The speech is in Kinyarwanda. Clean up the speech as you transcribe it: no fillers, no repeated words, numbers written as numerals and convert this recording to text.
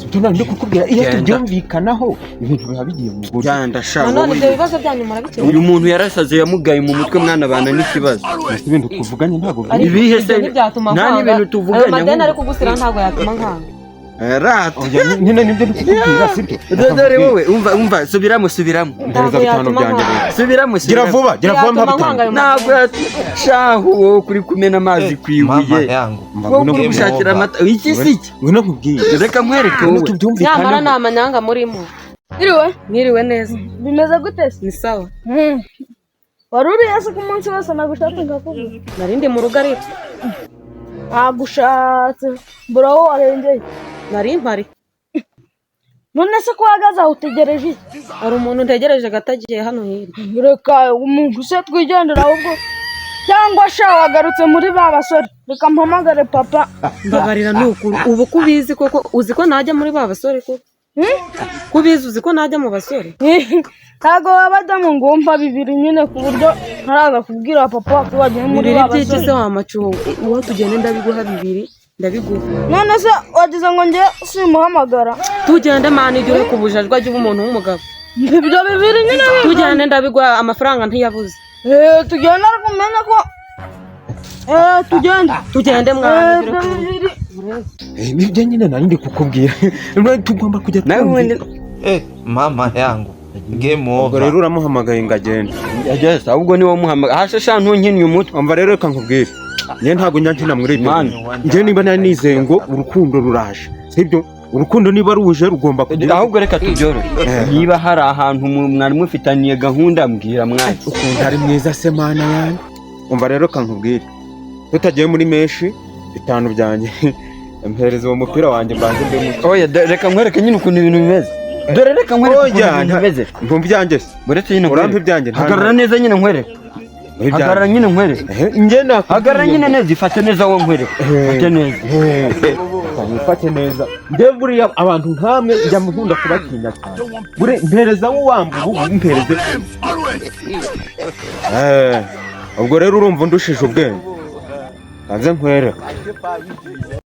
Ibyo nari ndi kukubwira, iyo Genda. tubyumvikanaho ibintu biba bigiye mu buryo. Genda sha. Nanone Wowe. ibyo bibazo byanyu murabikemura. Uyu muntu yarasaze, yamugaye mu mutwe mwana, abana n'ikibazo. Mbese ibintu tuvuganye ntabwo Ariko Ibihe se? ibyo ntibyatuma Nta nkwanga. n'ibintu tuvuganye Ayo madeni ahubwo. ari kugusira ntabwo yatuma nkanga. Rata. Oya, nyine nibyo ndi kukubwira, sibyo? Dore wowe, umva, umva, subiramo, subiramo. Mpereza Ntabwo 5 yatuma byanjye nkwanga. rero. Subiramo. Gira Subiramo. vuba, gira vuba, mpa Yatuma 5. nkwanga ayo Ntabwo madeni. shahu, wowe kuri kumena amazi ku Mama ibuye. yangu. Mva, Wowe ngwino uri nkubwire. gushakira amata iki si iki? Ngwino nkubwire. Reka nkwereke Ngwino wowe. Nyamara tubyumvikaneho. ni amanyanga murimo. Mwiriwe. Mwiriwe neza. Bimeze gute se? Ni sawa. Wari uriye se ku munsi wose nagushatse nkakubura? Nari ndi mu rugo ariko. Nagushatse mbura aho warengeye. Nari mpari. None se ko uhagaze aho utegereje iki? Hari umuntu ntegereje gato agiye hano hirya. Reka umuntu se twigendera ahubwo, cyangwa sha wagarutse muri ba basore? Reka mpamagare papa. Mbabarira ni ukuri, ubu ko ubizi koko, uzi ko najya muri ba basore koko? Ko ubizi, uzi ko najya mu basore? Ntabwo waba adamu ngo wumva 2 nyine, ku buryo ntaraza kubwira papa ko wagiye muri 2 ba by'iki basore. Se wa macuho, uwo tugende ndabiguha, 2 ndabiguha. None se wagize ngo njye simuhamagara? Tugende mani, ujye ureka ubujajwa, jya uba umuntu w'umugabo. Ibyo 2 nyine biva. Tugende ndabiguha, amafaranga ntiyabuze. Eh, tugenda ariko umenye ko tugenda. Tugende mwana, ujye Ibyo ureka. 2. Nibyo nyine nari ndi kukubwira, tugomba kujya Nawe twumvikana. ubundi. Eh, mama yangu. Game Ubwo rero over. uramuhamagaye ngo agende? Yes, ahubwo niwe muhamagara hasi sha, ntunkiniye umutwe. Umva rero, reka nkubwire, njye ntabwo njya nkina muri ibyo Man. bintu. Njye niba nari nizeye ngo urukundo ruraje, sibyo? Urukundo niba ruje rugomba kugira Ahubwo reka tubyorohe, niba hari ahantu mwari mufitaniye gahunda, mbwira mwana. Ukuntu ari mwiza se, mana yanjye! Umva rero, reka nkubwire, tutagiye muri menshi, 5 byanjye, mpereza uwo mupira wanjye mbanze mbe muto. Oya, reka nkwereke nyine ukuntu ibintu bimeze. Dore reka nkwereke ukuntu Oya, ibintu bimeze. Ntumva ibyanjye se? Uretse nyine Urampa nkwereke. ibyanjye, nta Hagarara neza nyine nkwereke. ibyanjye. Hagarara nyine nkwereke. Ehe, njye nakubwiye. Hagarara nyine neza, ifate neza wowe nkwereke. Ifate neza. Nifate neza. Njye buriya abantu nkamwe njya nkunda kubatinya cyane. Bure mpereza wo wamba ubu mpereze. Ubwo rero urumva undushije ubwenge, kanze nkwereke.